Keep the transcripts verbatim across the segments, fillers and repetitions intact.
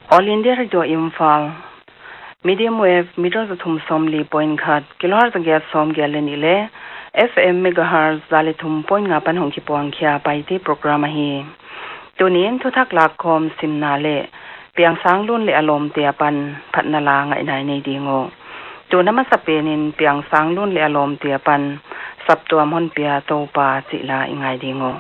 All India Radio Imphal, medium wave meter za thum sawmli point khat, kilohertz za giat sawmgiat leh nih leh F M megahertz za leh thum point nga apan hong kipuang khia Paite program ahi. Tuni'n thuthak lakkhawm simna leh Piangsang Lun leh a lawmte apan phatna la ngaihna i nei ding uh. Tun a masapen in Piangsang Lun leh a lawmte apan Saptuam Honpia Toupa chih la i ngai ding uh.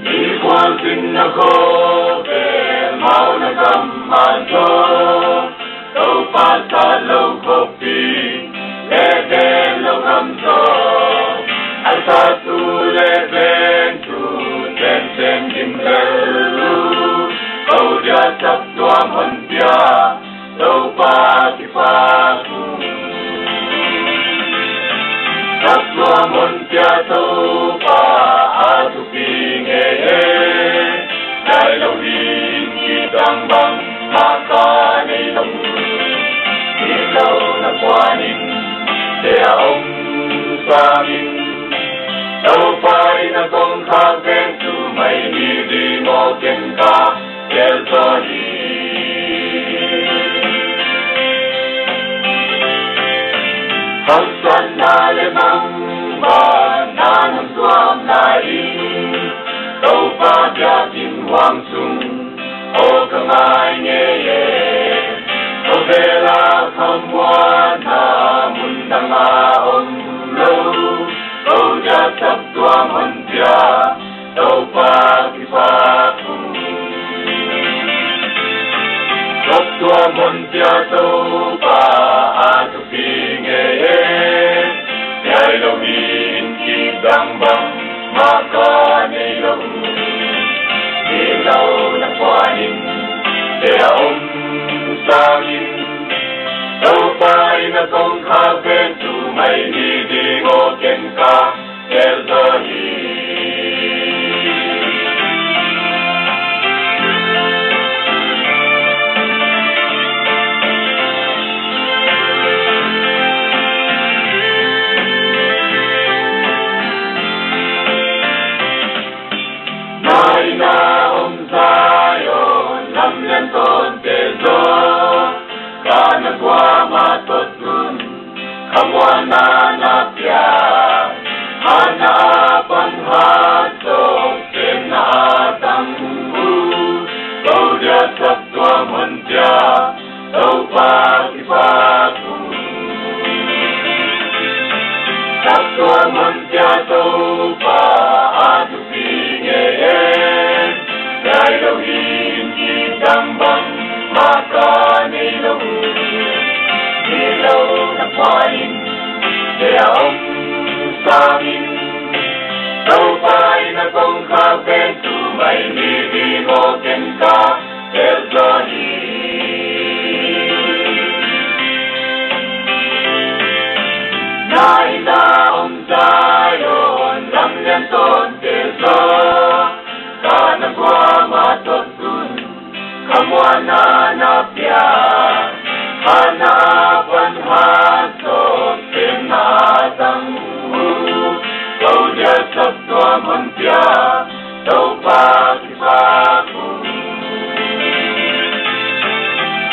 I khualzinna khawvel mauna gam ah zaw, Toupa sat lou khawpi leh venlou gam zaw, a satu leh ventu tengteng gimvel uh, kou dia Saptuam Honpia Toupa kipak uh. Saptuam Honpia Toupa a thupi ngei e, hiai lou hi in kidang bangmah ka nei lou. Hilou na puan in, te a om sangin, Toupa in a kongkhak pen tu mai ni ding aw, ken ka tel zaw hi. Haksatna leh mangbatna nang tuam lai in, Toupa biakin huang sung aw ka ngai ngei e. Khovel a khamuanna mun dang a omlou, kou dia Saptuam Honpia Toupa kipak uh. Saptuam Honpia Toupa a thupi ngei e, hiai lou hi in kidang bangmah ka nei lou. Hilou na puan in, te a om sangin, Toupa in a kongkhak pen tu mai ni ding aw, ken ka tel zaw hi. Nai na om Zion lamlian tawnte zaw, ka na kuamah tot un khamuanna na pia. Hatna apan hatsawk semna a tang uh, kou dia Saptuam Honpia Toupa kipak uh. Saptuam Honpia Toupa a thupi ngei e, hiai lou hi in kidang bangmah ka nei lou. Hilou na puan in, te a om sangin, Toupa in a kongkhak pen tu mai ni ding aw, ken ka tel zaw hi. Nai na om Zion lamlian tawnte zaw, ka na kuamah tot un khamuanna na pia. Hatna apan hatsawk semna a tang uh, kou dia Saptuam Honpia Toupa kipak uh.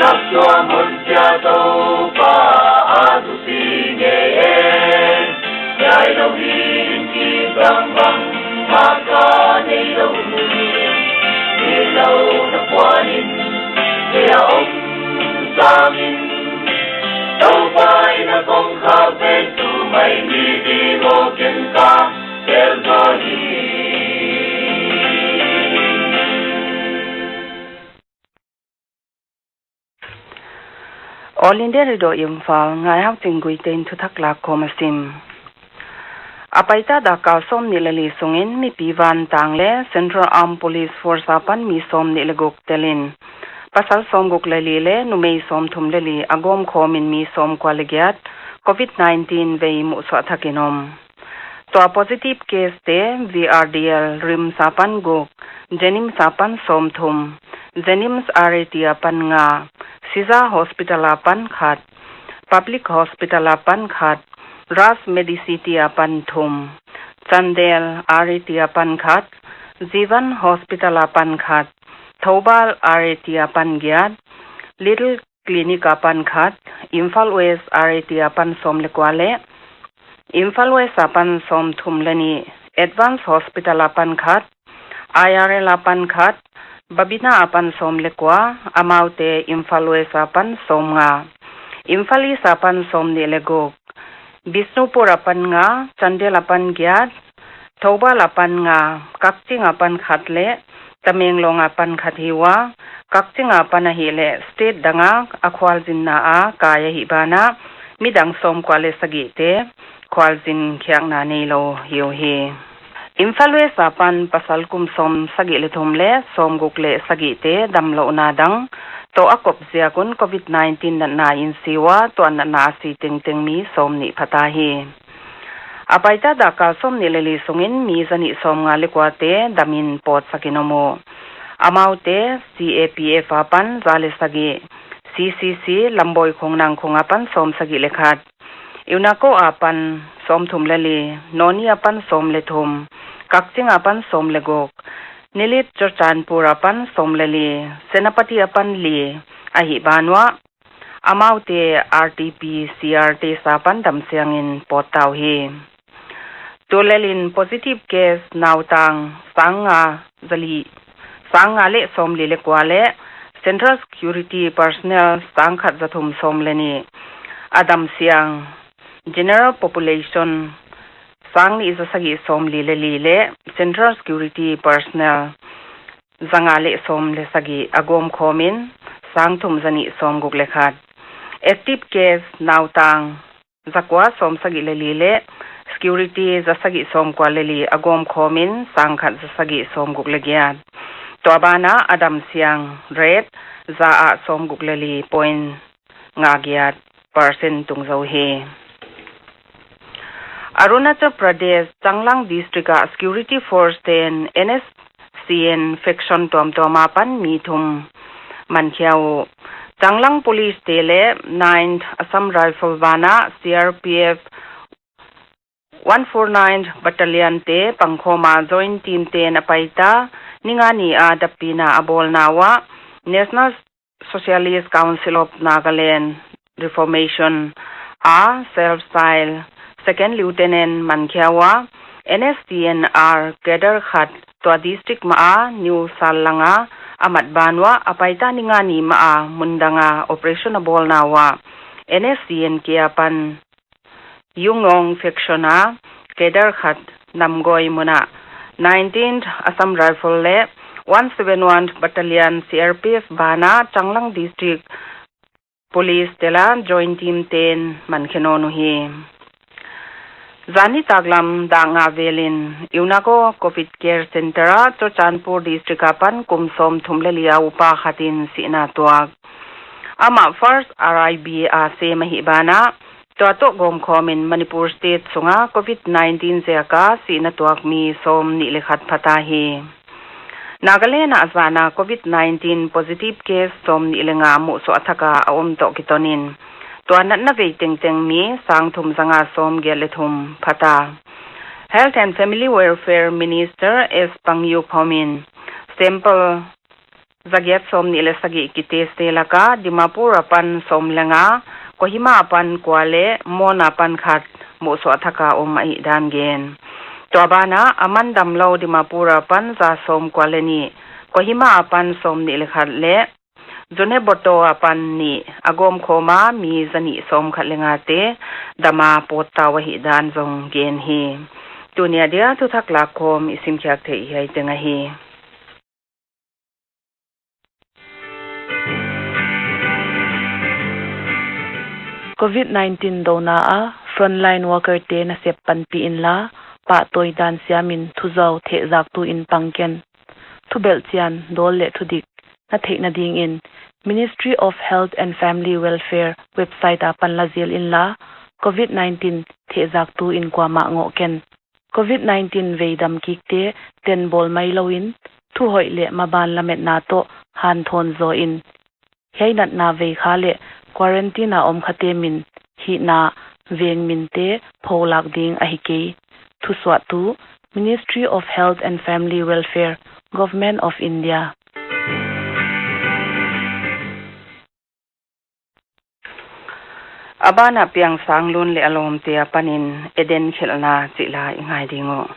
Saptuam Honpia Toupa a thupi ngei e, hiai lou hi in kidang bangmah ka nei lou. Hilou na puan in, te a om sangin, Toupa in a kongkhak pen tu mai ni ding aw, ken ka tel zaw hi. All India Radio Imphal, Ngaihaokching Guite'n thuthak lakkhawm a sim. A paita dakkal sawmnih leh li sungin mipi vantang leh Central Armed Police Force apan mi sawmnih leh guk telin, pasal sawmguk leh li leh numei sawmthum leh li a gawmkhawmin mi sawmkua leh giat Covid nineteen vei muhsuah thakin om. Tua positive case te V R D L, RIMS apan guk, JNIMS apan sawmthum, JNIMS R A T apan nga, Shija Hospital apan khat, Public Hospital apan khat, Raj Medicity apan thum, Chandel R A T apan khat, Jeevan Hospital apan khat, Thoubal R A T apan giat, Little Clinic apan khat, Imphal West R A T apan sawm le kua le, Imphal West apan sawmthum le nih, Advance Hospital apan khat, I R L apan khat, Babina apan sawm le kua, amaute Imphal West apan sawmnga. Imphal East apan sawmnih le guk, Bishnupur apan nga, Chandel apan giat, Thoubal apan nga, Kakching apan khat le Tamenglong apan khat hi ua, Kakching apan ahihleh state dang a a khualzinna a kai ahih banah midang sawmkua le sagihte khualzin khiakna neilou hi uhi. Imphal West apan pasal kum sawmsagih le thum le sawmguk le sagihte damlouhna dang toh a kop ziak un Covid nineteen natna in si ua, tua natna a si tengteng mi sawmnih phata hi. A paita dakkal sawmnih le li sungin mi zanih sawmnga le kuate damin pawtsakin om uh. Amaute C A P F apan za le sagih, C C C Lamboi Khongnang Khong apan sawmsagih le khat, Unako apan sawmthum le li, Noni apan sawm le thum, Kakching apan sawm le guk, Nilit Churachandpur apan sawm le li, Senapati apan li ahih ban uah, amaute R T P C R test apan damsiangin pawt ta uhi. Tulel in positive case nautang sang nga zali, sang nga le sawmli le kua le Central Security Personnel sang khat zathum sawm le nih, a damsiang general population sang nih zasagih sawmli le li le Central Security Personnel zanga le sawm le sagih a gawmkhawmin sang thum zanih sawmguk le khat. Active case nautang zakua sawmsagih le li le security zasagih sawmkua le li a gawmkhawmin sang khat zasagih sawmguk le giat. Tua banah a damsiang rate za ah sawmguk le li point nga giat percent tung zou hi. Arunachal Pradesh Changlang District ah security force ten N S C N faction tuamtuam apan mi thum mankhia uh. Changlang Police te le Ninth Assam Rifle banah C R P F one four nine Battalion te pangkhawma joint team ten a paita ni nga ni a dappihna a bawlna uah National Socialist Council of Nagaland Reformation a self style Second Lieutenant mankhia ua, N S C N R cadre khat tua district mah a New Sallang a a mat ban uah a paita ni nga ni mah a mundang a operation a bawlna uah N S C N K apan Yungong faction a cadre khat Namgoi mun ah Nineteenth Assam Rifle le one seven one Battalion C R P F banah Changlang District Police te la joint team ten mankhe nawn uhi. Zani taklam dak nga velin Unako Covid Care Center ah Churachandpur District apan kum sawmthum le li a upa khatin sihna tuak. Amah first R I B a sem ahih banah tua toh gawmkhawmin Manipur State sunga Covid nineteen ziaka sihna tuak mi sawmnih le khat phata hi. Nagaland ah zana Covid nineteen positive case sawmnih le nga muhsuah thaka a om toh kitonin tua natna vei tengteng mi sang thum zanga sawmgiat le thum phata. Health and Family Welfare Minister S Pangyup Hom in sample zagiat sawmnih le sagih kitest te laka Dimapur apan sawm le nga, Kohima apan kua le Mon apan khat muhsuah thaka om ahihdan gen. Tua banah a man damlou Dimapur apan za sawmkua le nih, Kohima apan sawmnih le khat le Zunheboto apan nih a gawmkhawma mi zanih sawmkhat le ngate dama pawt ta uh ahihdan zong gen hi. Tuni a dia thuthak lakkhawm i simkhiak theih hiai teng ahi. Covid nineteen douna a frontline worker te nasep panpih inla, pahtawi dan siamin thuzau thehzaktu in pang ken. Thubelh chian dawl leh thudik na theihna dingin Ministry of Health and Family Welfare website apan la zil inla, Covid nineteen thehzaktu in kuamah ngoh ken. COVID nineteen veidam kikte tenbawl mailouin, thuhoih leh maban lametna toh hanthawn zaw in, hiai natna veikha leh quarantine a omkhate min, hihna veng minte pholak ding ahi kei. Thusuahtu, Ministry of Health and Family Welfare, Government of India. A banah Piangsanglun leh a lawmte apanin Eden khelhna chih la i ngai ding uh.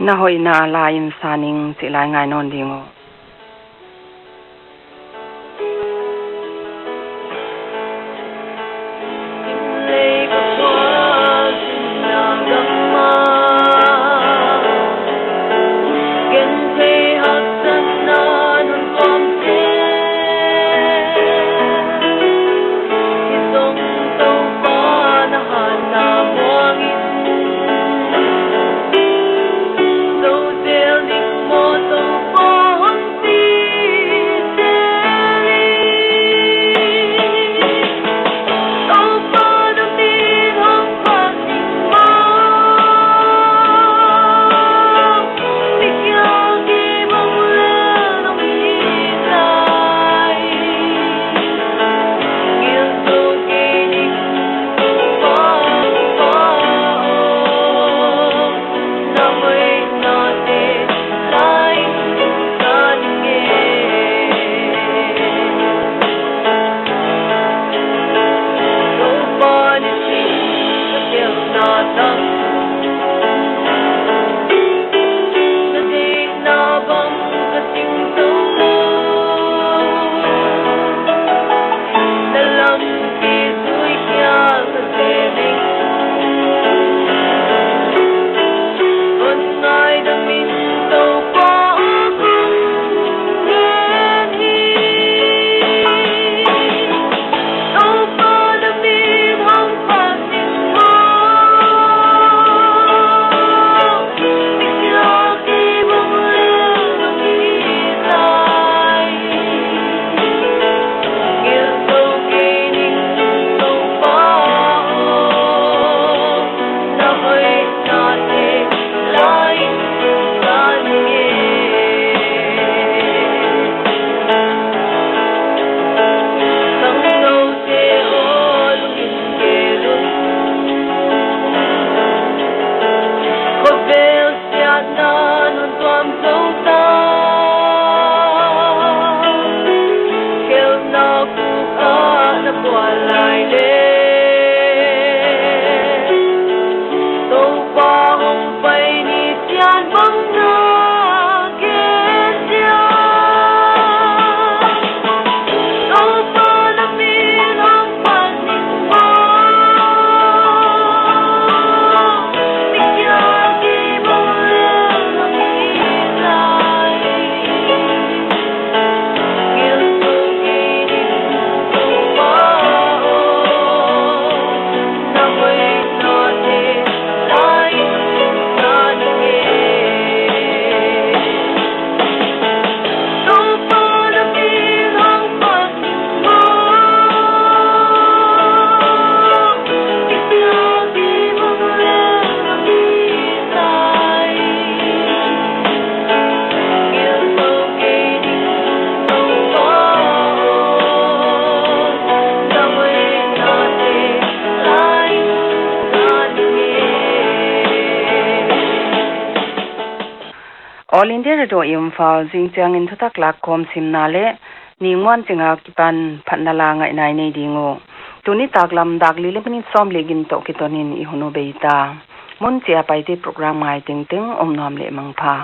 Na hoihna la in sa ning chih la i ngai nawn ding uh. All India Radio Imphal, zingchiang in thutak lakkhawm simna leh ni muan ching akipan phatna la ngaihna i nei ding uh. Tuni taklam dak li leh minute sawmli gin toh kiton in i hun uh bei ta. Mun chih a Paite program ngai tengteng om nuam leh mangpha.